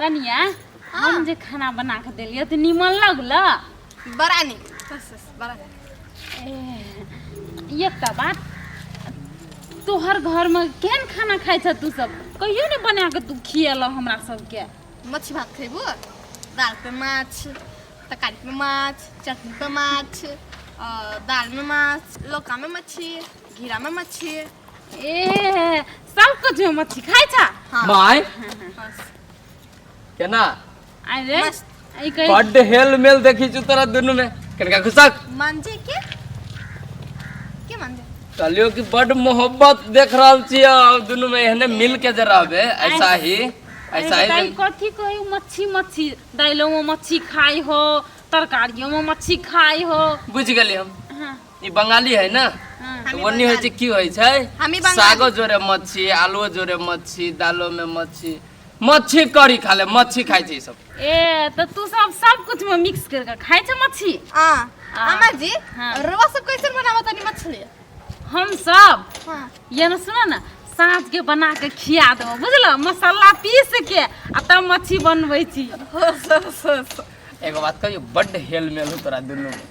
कनिया, हम जे खाना बना के देलियै तऽ नीमन लगल? बड़ा नीक, बस बस, बड़ा नीक। ए, एकटा बात, तोहर घरमे केहन खाना खाइ छ तू सब? कहियो ने बना के तू खिएल हमरा सबके। मच्छी भात खैबो, दाल पे माछ, तरकारी पे माछ, चटनी पे माछ, दाल में माछ, लौका में मच्छी, घिरा में मच्छी। ए, सब कुछ में मच्छी खाइ छ? हाँ। माय। बस। केना? अरे। मस्त। ई कहि। बड्ड हेल मेल देखी छु तोरा दुनू में। कनिका घुसक। मांझे के के मांझे? कहलियो कि बड्ड मोहब्बत देख रहल छियै दुनू में। एहने मिल के जे रहबे, ऐसा ही ऐसा ही। बताई, कथी कही? मच्छी मच्छी, दाइलो में मच्छी खाई हो, तरकारियों में मच्छी खाई हो। बुझि गेली हम। हाँ। ई बंगाली है ना? हाँ। तऽ ओन्नी होइ छै, की होइ छै? हमी बंगाली। सागो जोरे मच्छी, आलुओ जोरे मच्छी, दालो में मच्छी, मच्छी करी खा ले, मच्छी खाइ छै ई सब। ए, तऽ तू सब सब कुछ में मिक्स करके खाइ छ मच्छी? आ अम्मा जी। हाँ। रवा सब कैसे बनावत तनी मछली? हम सब? हाँ। ये ना, सुनो ना, साँझ के बना के खिया देबो, बुझलो? मसाला पीस के आ तब मच्छी बनबै छी। हो सो सो सो। एगो बात कहियो, बड्ड हेल मेल हो तोरा दुनू में।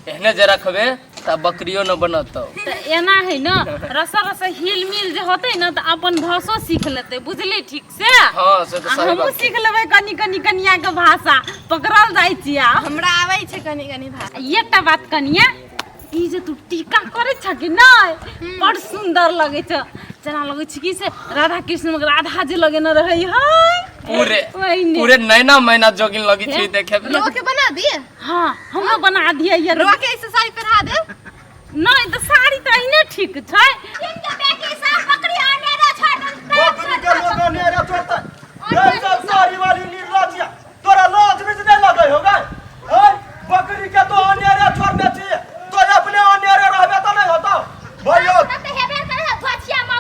एहने जे रखबे तऽ बकरियो न बनतौ। तऽ एना है न, रस रस हिल मिल जे होतै न, तऽ अपन भाषो सीख लेतै, बुझली? ठीक से। हाँ, से तऽ आ सही हमहूँ बात। सीख लेबै कनि कनि कनिया के भाषा। पकड़ल जाइ छी आब। हमरा आबै छै कनि कनि भाषा। एकटा बात कनिया, ई जे तू टीका करै छ कि नहि, बड़ सुन्दर लगै छ। जेना लगै छै कि से राधा कृष्ण में राधा जे लगेने रहै है। पूरे ओहिने। पूरे नैना मैना जोगिन लगी छी देखे में। रोआ के बना दिए? हाँ, हमरो बना दिए ये। रोआ के ऐसे साड़ी पहना दे? नहि तऽ साड़ी तऽ अहिने ठीक छै। बकरी के लोग अनेरे छोड़तै ये सब साड़ी वाली निर्लज्जिया। तोरा लाज भी नहीं लगे हो गए? हैं, बकरी के तो अनेरे छोड़ने छी, तो अपने अनेरे रहबे तो नहीं होता भैया।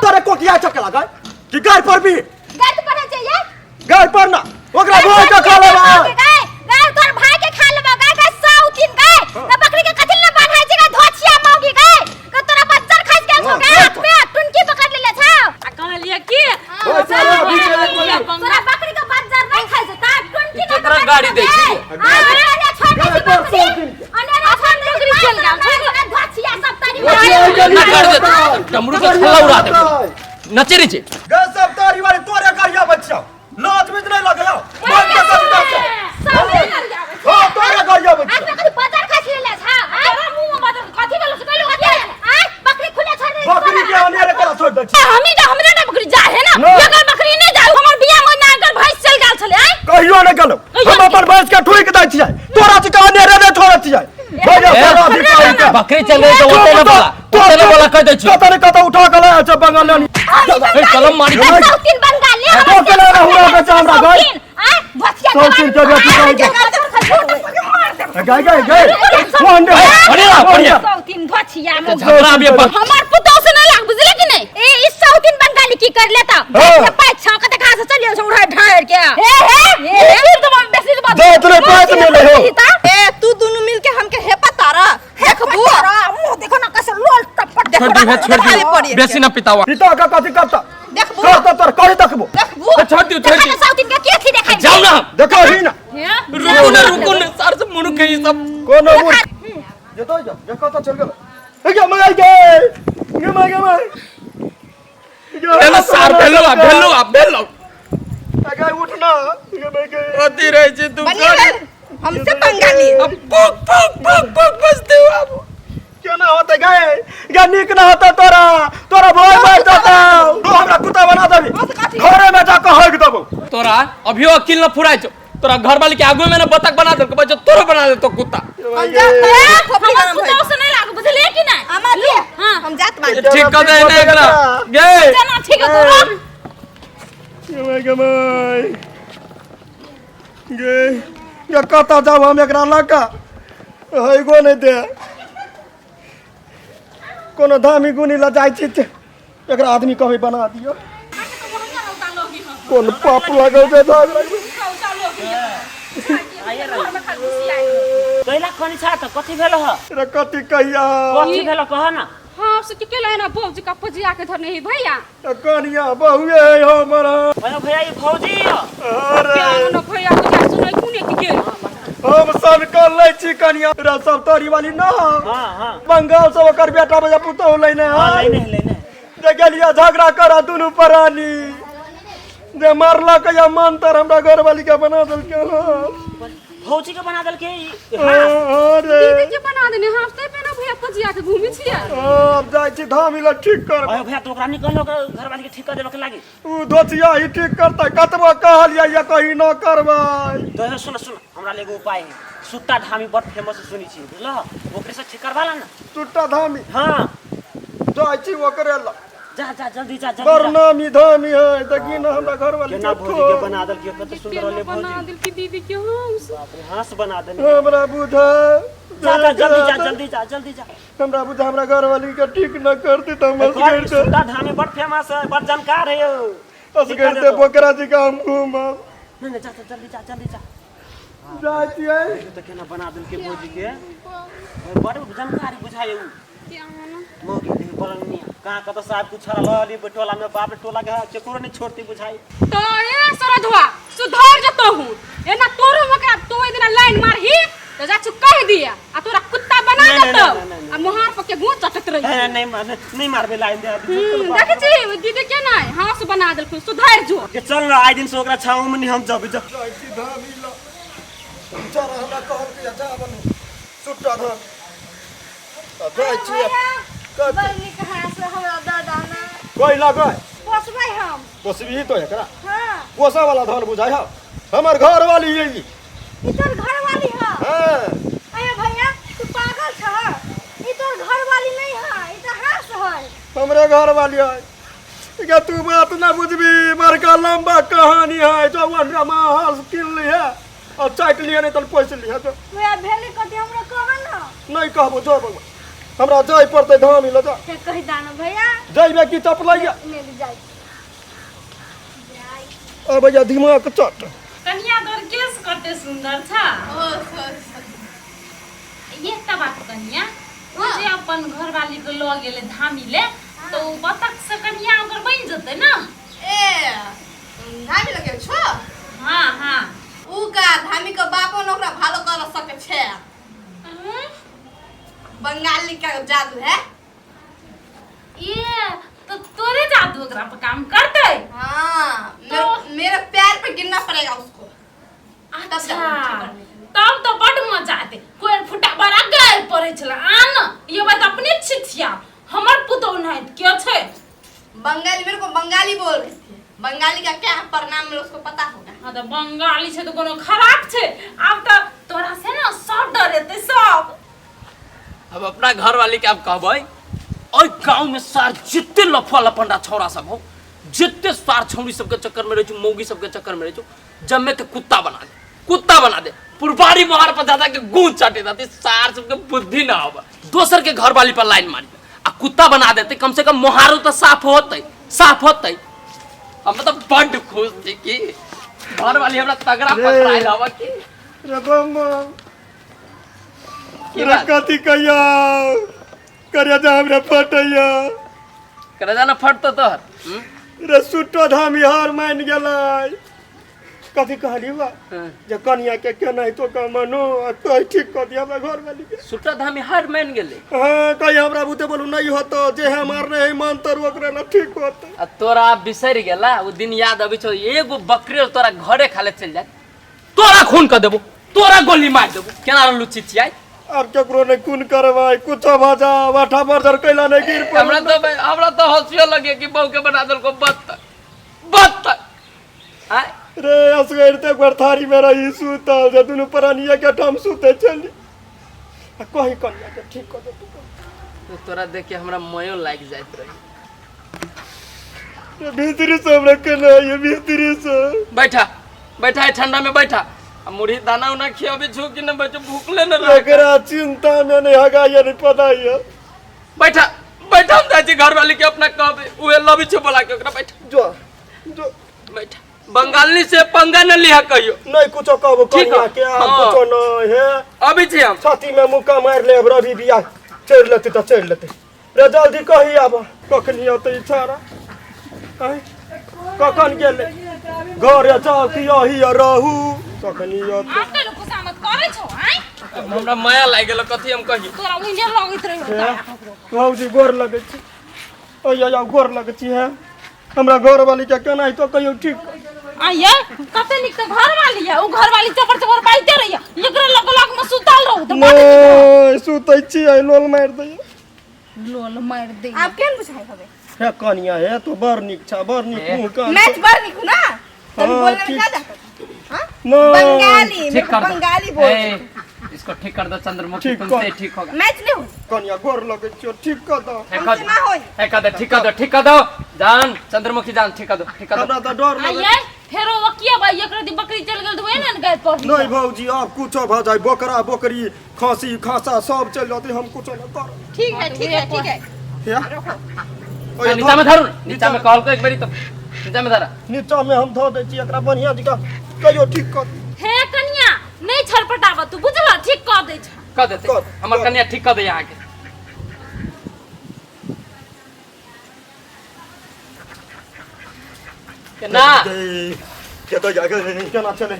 तोरे कोकिया चके लगे कि गाय पर भी? गाय पर ना, ओकरा भाई के खा लेबै। आ कहलिए कि ओए सारा अभी के केकरा गाड़ी दै छी? गाय पर 100 दिन के। ना कर दे, डमरू के छल्ला उड़ा दे। नचे रे छे। गए सब तारी वाली, तोरे गाड़िया बच्चा लाज भी नहीं लगे हो। बंद कर दे से। हां, तोरे गाड़िया बच्चा। बकरी के अनेरे करा छोड़ दे छी। हमी तो हमरा ना बकरी जा है ना। ना। एकर बकरी नहीं जा, हमर बियाह में ना एकर भैंस चल गेल छले आय। कहियो नहीं गेलो। हम अपन भैंस के ठुक दै छियै, तोरा से अनेरे नहीं छोड़ै छियै भैया। सारा अभी कहि के बकरी चल रही तो ओते ना बोला, ओते ना बोला, कह दे छी। कतऽ ने कतऽ उठा के लए छै बंगाली। ए, कलम मारी। तो के लए हुआ बेचा हमरा गाय सौ तीन के बेटी गाय के गाय गाय गाय फोन दे। अरे रा, बढ़िया। सौतीन धोछिया। झगड़ा अभी अपन। हमर पुतोह से नहीं लाग, बुझले कि नहीं? ए, इस सौतीन बंगाली की कर लेता? हाँ। पाँच छह के घास चलियो से उठा ढार के। हे हे हे, तो बेसी बात। जा तोरे पाँच मिले हो। ए, तू दुनू मिल के हमके हेपा तारा देखबू। मुंह देखो ना, कैसे लोल टपट। छोड़ दी है, छोड़ खाली दी। पड़ी। बेसी ना पितावा। पिता का कथी करता? देखबू। करता तोर कहीं देखबो। देखबू। ए, छोड़ दी, छोड़ दी। सौतीन के के थी देखा? जाओ ना। देखो ही ना। रुको ना, रुको ना, सर से मुड़ के ये सब। कोनो मुड़ जतो जा, देखो तो चल गेल। ए गे माय गे गे माय गे माय। हेलो सार, भेलो आ, भेलो आ, भेलो। गे उठ ना गे माय गे। अथी रहे छी तू। बनिया कर हमसे बंगाली। अब पुक पुक पुक पुक बजते हो अब। केना होते गए गे? नीक ना होते तोरा, तोरा भय भय जतौ। तू हमरा कुत्ता बना देबी, घरे में जाके हग देबो। तोरा अभियो अकिल न फुराइ छौ। तोरा घर वाली के आगू में ना बतख बना देलको, बच्चा तोरो बना देतो कुत्ता। हम जात बानी, खोपड़ी हमर गरम भइल। पुतोह से नहीं लाग, बुझले कि नहीं? अम्मा जी। हाँ। हम जात बानी। ठीक कर दे ने एकरा गे। चना ठीक है तोरा। गे माय गे माय गे गे, कतऽ जाब हम एकरा लऽ कऽ? हैगो नहि दे। कोनो धामी गुनी लऽ जाइ छी तऽ एकरा आदमी कहबै बना दियौ। कोन पाप लगल छै झगड़ा? कैला खनी छ त कथी भेल ह? रे, कथी कहिया? कथी भेल, कह न। हाँ से के केला ना भौजी का पजिया के धरने ही भैया। कनिया बहुए है हमर। भैया भैया ई भौजी यौ। अरे क्या न भैया बुझा सुनै कुने के गेल। हम सब कर लै छी कनिया रे सब तोरी वाली न। हाँ हाँ बंगाल सब ओकर बेटा बजा पुतोह लैने हाँ है। लेने लेने जे गेलिया झगड़ा कर दुनू प्राणी जे मारलक या मंतर हमरा घरवाली के बना देलकै। भौजी के बना देलकै ई हाँ। अरे दीदी के बना देने हाँ ते पे ना भैया पजिया के घूमी छियै। अब जाइ छी धामी लग ठीक कर। अरे भैया तो ओकरा निकल घर वाली के ठीक कर देबे के लागी। उ धोतिया ही ठीक करतै कतबो कहलियै या कहीं न करबै। तो हे सुन सुन हमरा लग एगो उपाय है। सुट्टा धामी बड़ फेमस सुनी छी बुझल ओकरे से ठीक करवा ला ना। सुट्टा धामी? हाँ जाइ छी ओकरे लग। जा जा जल्दी जा जल्दी जा। बरनामी धामी है देखी न हमरा घरवाली केना के भौजी के बना देलकै कते सुंदर केना रहलै बना भौजी। देलकै दीदी के हंस। बाप रे हंस बना देलकै। हमरा बुझा जा जा जल्दी जा जल्दी जा जल्दी जा। हमरा बुझा हमरा घरवाली के ठीक न करती त हम असगर से सुट्टा धामी बड़ फेमस है बड़ जानकार है यौ। असगर से बोकरा जी का हम घूमब। नहीं नहीं जा जा जल्दी जा जल्दी जा। जाइ छियै। तो केना बना देलकै भौजी के बड़ जानकारी बुझाय उ। मौगी देख बलनिया कहाँ कत साहब कुछ छड़ा ल ली टोला में बाप रे टोला के केकरो नहीं छोड़ती बुझाई। तो ए सरधवा सुधर जतो हूँ एना तोरो मकरा तो ए दिना लाइन मारही तो जा छु कह दिया आ तोरा कुत्ता बना नहीं, नहीं, देतौ नहीं, नहीं, नहीं। आ मोहार पर के गुं चटत रही। नहीं नहीं नहीं नहीं मारबे लाइन दे देखै छी दीदी के नै हाँस बना देलखुन सुधर जो। के चल न आइ दिन से ओकरा छाऊ में नहीं हम जब जब जाइ छी धामी ल बेचारा हमरा कहलकै जा बनू सुट्टा धाम जाइ छी। बड़ नीक हाँस हमरा दऽ दाना। कोई लगै पोसबै हम। पोसबही तो एकरा? हाँ। पोसा वाला धन बुझाइ हौ हमर घर वाली यही। ई तोर घर वाली ह? हाँ। अरे भैया तू पागल छ ई तोर घर वाली नहीं है ई तो हाँस है। हमरे घर वाली है क्या तू बात ना बुझबी बड़का लंबा कहानी है जो रमा हंस किन ली है और चाट लिए नहीं तो पैसे लिए तो भैया भेलै कथी हमरा कह न। नहीं कहबो जो बउआ हमरा जाय पड़तै धामी ल जा। से कहि दाना भैया। जइबे की चपलैया ले जाय। अब भैया दिमाग चट। कनिया तोर केस कते सुंदर छ। ओ ये त बात कनिया ओ जे अपन घरवाली के ल गेलै धामी ले तो उ बतख से कनिया ओकर बनि जेतै ना। ए धामी लगे छो? हाँ हाँ उ का धामी के बापो न ओकरा भालो कर सके छे। बंगाली का जादू है ये तो तोरे जादू ओकरा पर काम करतै। हाँ तो मेरे पैर पे गिरना पड़ेगा उसको। अच्छा तब तो बड मजा आते। कोई फुटा बड़ा गाय पड़े छला आन ये बात अपने छिथिया हमर पुतोह नहीं के छै। बंगाली मेरे को बंगाली बोल रही थी। बंगाली का क्या प्रणाम में उसको पता होगा। हाँ तो बंगाली छै तो कोनो खराब छै। आब तो तोरा से ना सब डरेते सब। अब अपना घर वाली के आप कहबै ओइ गांव में सार जितने लफुआ लफंडा छौड़ा सब हो जितने सार छौड़ी सबके चक्कर में रहे छु मौगी सबके चक्कर में रहे छु जम्मे के कुत्ता बना दे कुत्ता बना दे पुरबारी मोहार पर दादा के गूंज चाटे दादी सार सबके बुद्धि ना होबा दोसर के घर वाली पर लाइन मारी आ कुत्ता बना देते कम से कम मोहारो तो साफ होते साफ होते। हम तो बड्ड खुश थी कि घर वाली हमरा तगड़ा पकड़ाइल हवा कि रे बम्मा की रे बात? कथी कहिया करे जा हमरा फटैया करे जा ना फटतो तोहर। रे सुट्टो धामी हार मान गेलै। कथी कहली बा जे कनिया के केना तो कमनो आ कहि ठीक कर दिया हमरा घर वाली के। सुट्टा धामी हार मान गेलै। हाँ कहि हमरा बुते बोलू नहीं होतो जे हमार नहीं मानतर ओकरा ना ठीक होतो। आ तोरा बिसरि गेला ओ दिन याद अबै छौ एगो बकरी तोरा घरे खाले चलि जाए तोरा खून कर देबो तोरा गोली मार देबो केना रहलू चिचियाइ। अब केकरो नहीं खून करबै कुछो भऽ जाओ आठा बर्जर कैला नहीं गिर पड़ल। हमरा तो हंसियो लगे कि बहू के बना देलको बत्तख बत्तख। आय रे असगर ते एक थारी में रही सुतल जे दुनू प्राणिया के ठाम सुते चली आ कही कनिया के ठीक कर देतू। तोरा देख के हमरा मयो लागि जाइत रही। रे भीतरी से हमरा केना ये भीतरी से। बैठा बैठा है ठंडा में बैठा आ मुरही दाना उना खियाबे छु कि न बच्चो भूखले न रह। एकरा चिंता में नहीं हगा ये नहीं पता ये। बैठा बैठा हम जाइ छी घर वाली के अपना कहबे उहे लबी छो बोला के ओकरा बैठा जो जो बैठा बंगाली से पंगा न लिहा कहियो। नहीं कुछो कहबो ठीक कनिया है। के आ हाँ। कुछो नहीं है। अभी छी हम छाती में मुक्का मार ले रवि बियाह चढ़ लेते तो चढ़ लेते। रे जल्दी कही आब कखनी अतै ई छाड़ा आँय कखन गेलै घरे जाउ कि यही रहू कखनी अतै आब ते खुशामद करै छौ आइ हमरा माया लागि गेल कथी हम कही तोरा ओहिने लगैत रहियो भौजी गोर लगै छी ओय आउ गोर लगै छी हे हमरा घरवाली के केना तो कहियो ठीक आइए कते नीक तऽ घरवाली है उ घरवाली चपर चपर बाइते रहिए एकरे लग लग में सुतल रहू तऽ बड नीक नहि सुतै छी आइ लोल मारि दैया लोल मारि दे आब केहन बुझाइ हवे हे कनिया हे तो बड़ नीक छ बड़ नीक मुँह कान मैच बड़ नीक हो ना तभी हाँ, बोलने में ठीक। क्या जाता था हाँ? नहीं। बंगाली मेरे ठीक को कर दो बंगाली बोल ए, इसको ठीक कर दो चंद्रमुखी ठीक तुमसे कर। ठीक होगा मैच नहीं हो कनिया गोर लगै छियो ठीक कर दो ठीक कर हमसे ना होई ए, कर दे ठीक कर दो ठीक कर दो जान चंद्रमुखी जान ठीक कर दो ठीक कर दो हमरा तऽ डर लगै आइए फेरो वकिया भाई एकरा दी बकरी चल गेल तऽ वही ने गए पर नहीं भौजी आब कुछो भऽ जाय बकरा बकरी खांसी खांसा सब चलि जेतै हम कुछो नहि करब ठीक है ठीक है ठीक है हे? ओए, ए, नीचा में धरू नीचा में कहल को एक बेरी तो नीचा में धरा नीचा में हम धऽ दै छी एकरा बढ़िया जकाँ कहियो ठीक कर हे कनिया नहीं छटपटाब तू बुझल ठीक कर दै छ कर देते कर, हमर कर। कन्या ठीक कर दे यहाँ के के ना के तो जाके केना चले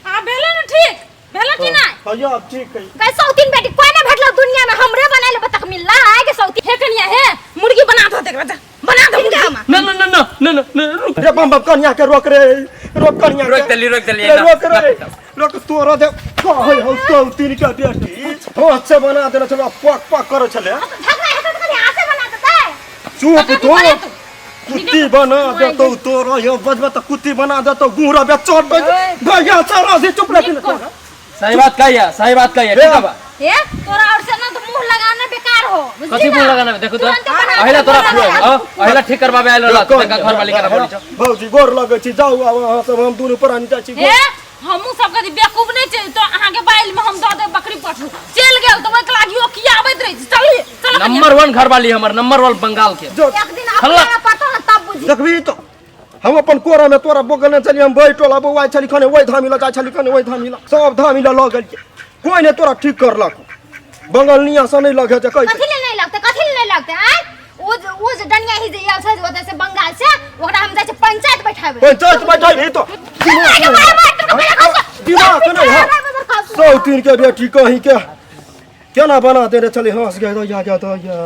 आ भेलै ने ठीक भेलै कि नहीं हाँ आब ठीक है गई सौतीन बेटी कोई ना भेटलो दुनिया में हमरे बनाइल बतख मिलला आए के सौती हे कनिया हे मुर्गी बना दो देखरा जा बना दो मुर्गी ना ना ना ना ना ना ना रुक रे बम बम कनिया के रोक रे रोक कनिया के रोक देली, रोक देली, रे ना, रोक रे ना। रोक तोरा दे कहै हौ सौतीन के बेटी हाथ से बना देने छले पक पक करै छले झगड़ा हेतै त कनी हाथे बना देतै चुप तो कुत्ती बना देतौ तोरा यो बजबे तऽ कुत्ती बना देतौ गुहरा बे चोट भैया सारा से चुप रह सही बात कही है सही बात कही है ठीक है बा हे तोरा और से ना तो मुंह लगाना बेकार हो बुझली कथी ना? मुंह लगाना देखो तो तुरंते बना अहिला तोरा बना फुआ अहिला ठीक करवावे आयल रहल देखा घर वाली केना बोली छौ भौजी गोर लगै छी जाउ आब अहाँ सब हम दुनू प्राणी जाइ छी हे हमहूँ सब कदी बेवकूफ नहीं छै तो अहाँ के बाइल में हम दऽ देब बकरी पठू चलि गेल तऽ ओहिके लागी ओ किया आबैत रहै छै चलू चल नंबर वन घर वाली हमर नंबर वन बंगाल के जो एक दिन हल्ला। अपना पड़तो ना तब बुझी देखबी तो हम अपन कोरा में तोरा बोगलने छली हम वही टोला बौआइ छली खने वही धामी लऽ जाइ छली खने वही धामी लऽ सब धामी लऽ लऽ गेलियै कोइ नहि तोरा ठीक करलक बंगलनिया से नहि लगे छै कहै कथी ले नहीं लगते कथी ले नहीं लगते आय ओ जे ओ जे डनिया ही जे आयल छै ओतय से बंगाल से ओकरा हम जाइ छै पंचायत बैठाबे पंचायत बैठाबी तो दिमाग नहीं है सौ तीन के बेटी कहीं के केना बना देने छली हंस गए दैया गया दैया।